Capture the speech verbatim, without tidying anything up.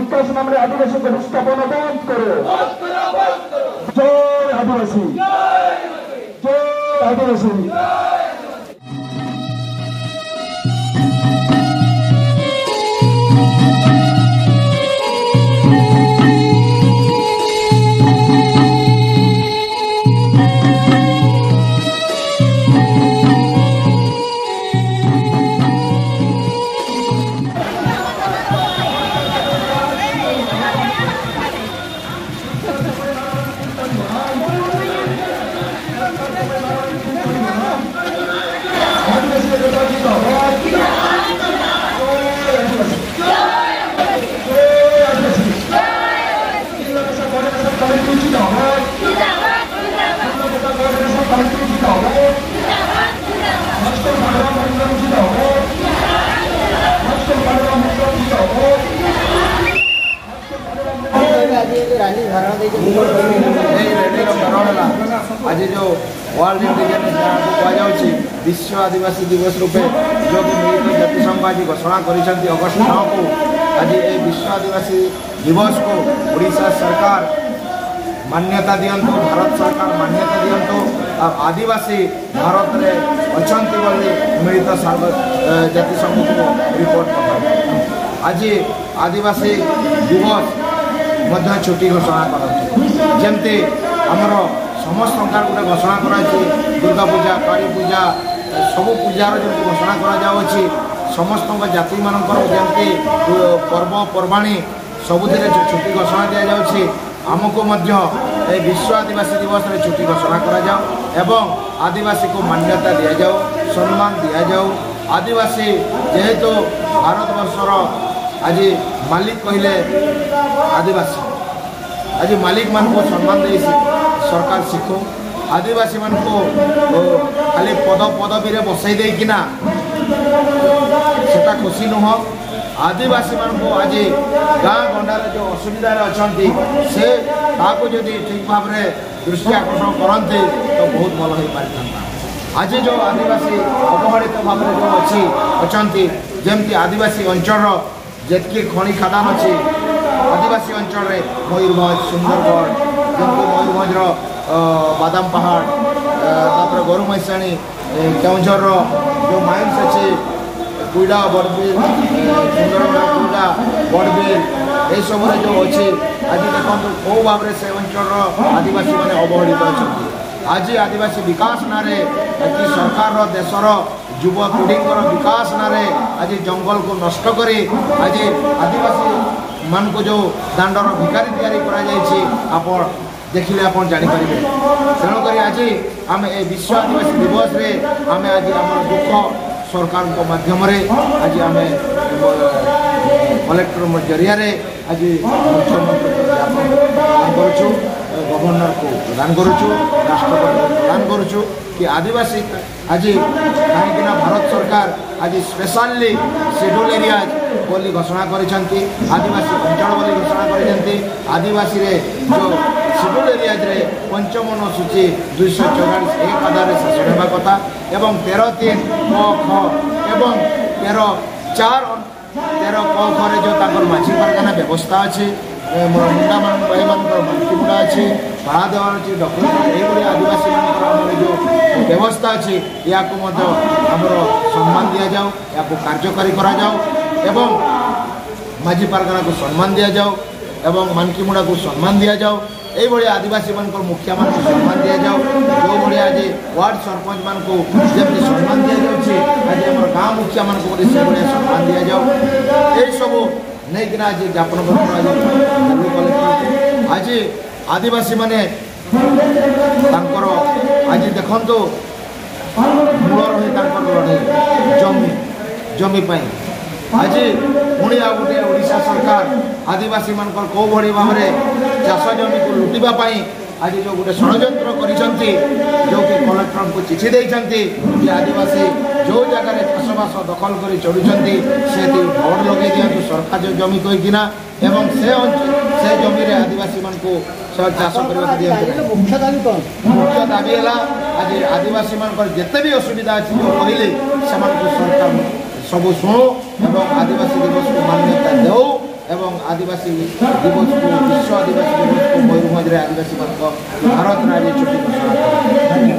বিকাশ নামে আদিবাসী উপস্থাপনা বন্ধ করো। জয় আদিবাসী, জয় আদিবাসী। ଆଜି ଏ ଯୋଉ ରାଲି ଧାରଣା ଦେଇଛନ୍ତି, ଏଇ ରାଲିର କାରଣ ହେଲା, ଆଜି ଯୋଉ ୱାର୍ଲଡ ଇଣ୍ଡିଜେନସ୍ ଡେ ଯାହାକୁ କୁହାଯାଉଛି, ବିଶ୍ୱ ଆଦିବାସୀ ଦିବସ ରୂପେ, ଯୋଉକି ମିଳିତ ଜାତିସଂଘ ଆଜି ଘୋଷଣା କରିଛନ୍ତି ଅଗଷ୍ଟ ନଅକୁ। ଆଜି ଏ ବିଶ୍ୱ ଆଦିବାସୀ ଦିବସକୁ ଓଡ଼ିଶା ସରକାର ମାନ୍ୟତା ଦିଅନ୍ତୁ, ଭାରତ ସରକାର ମାନ୍ୟତା ଦିଅନ୍ତୁ। ଆଉ ଆଦିବାସୀ ଭାରତରେ ଅଛନ୍ତି ବୋଲି ମିଳିତ ସର୍ବ-, ଏ, ଜାତିସଂଘକୁ ରିପୋର୍ଟ ପଠାନ୍ତୁ। ଆଜି ଆଦିବାସୀ ଦିବସ ମଧ୍ୟ ଛୁଟି ଘୋଷଣା କରନ୍ତୁ। ଯେମିତି ଆମର ସମସ୍ତଙ୍କର ଗୋଟେ ଘୋଷଣା କରାଯାଇଛି, ଦୁର୍ଗା ପୂଜା, କାଳୀ ପୂଜା, ସବୁ ପୂଜାର ଯେମିତି ଘୋଷଣା କରାଯାଉଛି, ସମସ୍ତଙ୍କ ଜାତିମାନଙ୍କର ଯେମିତି, ଅ, ପର୍ବପର୍ବାଣୀ ସବୁଥିରେ ଛୁ-, ଛୁଟି ଘୋଷଣା ଦିଆଯାଉଛି, ଆମକୁ ମଧ୍ୟ ଏ ବିଶ୍ୱ ଆଦିବାସୀ ଦିବସରେ ଛୁଟି ଘୋଷଣା କରାଯାଉ ଏବଂ ଆଦିବାସୀକୁ ମାନ୍ୟତା ଦିଆଯାଉ, ସମ୍ମାନ ଦିଆଯାଉ। ଆଦିବାସୀ ଯେହେତୁ ଭାରତବର୍ଷର ଆଜି ମାଲିକ କହିଲେ ଆଦିବାସୀ, ଆଜି ମାଲିକମାନଙ୍କୁ ସମ୍ମାନ ଦେଇ ସି-, ସରକାର ଶିଖୁ। ଆଦିବାସୀମାନଙ୍କୁ, ଓ, ଖାଲି ପଦ ପଦବୀରେ ବସେଇ ଦେଇକିନା ସେଟା ଖୁସି ନୁହଁ। ଆଦିବାସୀମାନଙ୍କୁ ଆଜି ଗାଁ ଗଣ୍ଡାରେ ଯେଉଁ ଅସୁବିଧାରେ ଅଛନ୍ତି, ସେ ତାକୁ ଯଦି ଠିକ୍ ଭାବରେ ଦୃଷ୍ଟି ଆକର୍ଷଣ କରନ୍ତେ, ତ ବହୁତ ଭଲ ହେଇପାରିଥାନ୍ତା। ଆଜି ଯେଉଁ ଆଦିବାସୀ ଅବହେଳିତ ଭାବରେ ଯେଉଁ ଅଛି, ଅଛନ୍ତି, ଯେମିତି ଆଦିବାସୀ ଅଞ୍ଚଳର ଯେତିକି ଖଣି ଖାଦାନ ଅଛି, ଆଦିବାସୀ ଅଞ୍ଚଳରେ ମୟୂରଭଞ୍ଜ, ସୁନ୍ଦରଗଡ଼, ଯେମିତି ମୟୂରଭଞ୍ଜର, ଅ, ବାଦାମ ପାହାଡ଼, ଅ, ତାପରେ ଗୋରୁ ମଇଁଷାଣୀ, ଏ, କେଉଁଝରର ଯେଉଁ ମାଇନ୍ସ ଅଛି, କୁଇଡ଼ା, ବଡ଼ବିଲ, ଏ, ସୁନ୍ଦରଗଡ଼, କୁଇଡ଼ା, ବଡ଼ବିଲ, ଏସବୁରେ ଯେଉଁ ଅଛି, ଆଜି ଦେଖନ୍ତୁ କୋଉ ଭାବରେ ସେ ଅଞ୍ଚଳର ଆଦିବାସୀମାନେ ଅବହେଳିତ ଅଛନ୍ତି। ଆଜି ଆଦିବାସୀ ବିକାଶ ନାଁରେ, ଆଜି ସରକାରର, ଦେଶର ଯୁବପିଢ଼ିଙ୍କର ବିକାଶ ନାଁରେ ଆଜି ଜଙ୍ଗଲକୁ ନଷ୍ଟ କରି ଆଜି ଆଦିବାସୀମାନଙ୍କୁ ଯେଉଁ ଦାଣ୍ଡର ଭିକାରୀ ତିଆରି କରାଯାଇଛି, ଆପଣ ଦେଖିଲେ ଆପଣ ଜାଣିପାରିବେ। ତେଣୁକରି ଆଜି ଆମେ ଏ ବିଶ୍ୱ ଆଦିବାସୀ ଦିବସରେ ଆମେ ଆଜି ଆମର ଦୁଃଖ ସରକାରଙ୍କ ମାଧ୍ୟମରେ ଆଜି ଆମେ, ଅ, କଲେକ୍ଟର ଜରିଆରେ ଆଜି ମୁଖ୍ୟମନ୍ତ୍ରୀଙ୍କୁ ଜ୍ଞାପନ ପ୍ରଦାନ କରୁଛୁ, ଗଭର୍ଣ୍ଣରକୁ ପ୍ରଦାନ କରୁଛୁ, ରାଷ୍ଟ୍ରପତିଙ୍କୁ ପ୍ରଦାନ କରୁଛୁ କି ଆଦିବାସୀ ଆଜି, କାହିଁକିନା ଭାରତ ସରକାର ଆଜି ସ୍ପେଶାଲି ସିଡ୍ୟୁଲ୍ ଏରିଆ ବୋଲି ଘୋଷଣା କରିଛନ୍ତି, ଆଦିବାସୀ ଅଞ୍ଚଳ ବୋଲି ଘୋଷଣା କରିଛନ୍ତି। ଆଦିବାସୀରେ ଯେଉଁ ସିଡ୍ୟୁଲ୍ ଏରିଆରେ ପଞ୍ଚମ ଅନୁସୂଚୀ ଦୁଇଶହ ଚଉରାଳିଶ ଏ ପାଦାରେ ଶାସନ ହେବା କଥା ଏବଂ ତେର ତିନି କ ଖ ଏବଂ ତେର ଚାରି, ତେର କ ଖରେ ଯେଉଁ ତାଙ୍କର ମାଝି ପାରଗାନା ବ୍ୟବସ୍ଥା ଅଛି, ଏ, ମୋର ମୁଣ୍ଡାମାନ ଭାଇମାନଙ୍କର ମାନକି ମୁଣ୍ଡା ଅଛି, ପାଳା ଦେୱାର ଅଛି, ଡକ୍ଟର ଏଇଭଳି ଆଦିବାସୀମାନଙ୍କର ଆମର ଯେଉଁ ବ୍ୟବସ୍ଥା ଅଛି, ୟାକୁ ମଧ୍ୟ ଆମର ସମ୍ମାନ ଦିଆଯାଉ, ୟାକୁ କାର୍ଯ୍ୟକାରୀ କରାଯାଉ ଏବଂ ମାଝି ପାରଗାନାକୁ ସମ୍ମାନ ଦିଆଯାଉ ଏବଂ ମାନକି ମୁଣ୍ଡାକୁ ସମ୍ମାନ ଦିଆଯାଉ। ଏଇଭଳି ଆଦିବାସୀମାନଙ୍କର ମୁଖିଆମାନଙ୍କୁ ସମ୍ମାନ ଦିଆଯାଉ। ଯେଉଁଭଳି ଆଜି ୱାର୍ଡ ସରପଞ୍ଚମାନଙ୍କୁ ଯେମିତି ସମ୍ମାନ ଦିଆଯାଉଛି, ଆଜି ଆମର ଗାଁ ମୁଖିଆମାନଙ୍କୁ ମଧ୍ୟ ସେଭଳିଆ ସମ୍ମାନ ଦିଆଯାଉ। ଏହିସବୁ ନେଇକିନା ଆଜି ଜ୍ଞାପନ ପତ୍ର ଆଜି ନେଲୁ କଲେକ୍ଟରଙ୍କୁ। ଆଜି ଆଦିବାସୀମାନେ ତାଙ୍କର, ଆଜି ଦେଖନ୍ତୁ, ମୂଳ ରହି ତାଙ୍କର ଲଢ଼େଇ ଜମି, ଜମି ପାଇଁ। ଆଜି ପୁଣି ଆଉ ଗୋଟେ ଓଡ଼ିଶା ସରକାର ଆଦିବାସୀମାନଙ୍କର କୋଉଭଳି ଭାବରେ ଚାଷ ଜମିକୁ ଲୁଟିବା ପାଇଁ ଆଜି ଯେଉଁ ଗୋଟେ ଷଡ଼ଯନ୍ତ୍ର କରିଛନ୍ତି, ଯେଉଁକି କଲେକ୍ଟରଙ୍କୁ ଚିଠି ଦେଇଛନ୍ତି ଯେ ଆଦିବାସୀ ଯେଉଁ ଜାଗାରେ ଚାଷବାସ ଦଖଲ କରି ଚଳୁଛନ୍ତି, ସେଠି ବୋର୍ଡ ଲଗେଇ ଦିଅନ୍ତୁ ସରକାରୀ ଜମି କହିକିନା, ଏବଂ ସେ ଅଞ୍ଚ-, ସେ ଜମିରେ ଆଦିବାସୀମାନଙ୍କୁ ସେ ଚାଷ କରିବାକୁ ଦିଅନ୍ତୁ ନାହିଁ। ମୁଖ୍ୟ ଦାବି କ'ଣ? ମୁଖ୍ୟ ଦାବି ହେଲା, ଆଜି ଆଦିବାସୀମାନଙ୍କର ଯେତେ ବି ଅସୁବିଧା ଅଛି, ଯେଉଁ କହିଲି, ସେମାନଙ୍କୁ ସରକାର ସବୁ ଶୁଣୁ ଏବଂ ଆଦିବାସୀ ଦିବସକୁ ମାନ୍ୟତା ଦେଉ। ᱮᱵᱚᱝ ᱟᱹᱫᱤᱵᱟᱹᱥᱤ ᱫᱤᱵᱚᱥ ᱠᱚ, ᱵᱤᱥᱥᱚ ᱟᱹᱫᱤᱵᱟᱹᱥᱤ ᱫᱤᱵᱚᱥ ᱠᱚ ᱢᱚᱭᱩᱨᱵᱷᱚᱸᱡᱽ ᱨᱮ ᱟᱹᱫᱤᱵᱟᱹᱥᱤ ᱵᱟᱝ ᱠᱚ ᱵᱷᱟᱨᱚᱛ ᱨᱟᱡᱽ ᱪᱷᱩᱴᱤ ᱜᱷᱳᱥᱚᱱᱟ ᱠᱮᱫᱟ᱾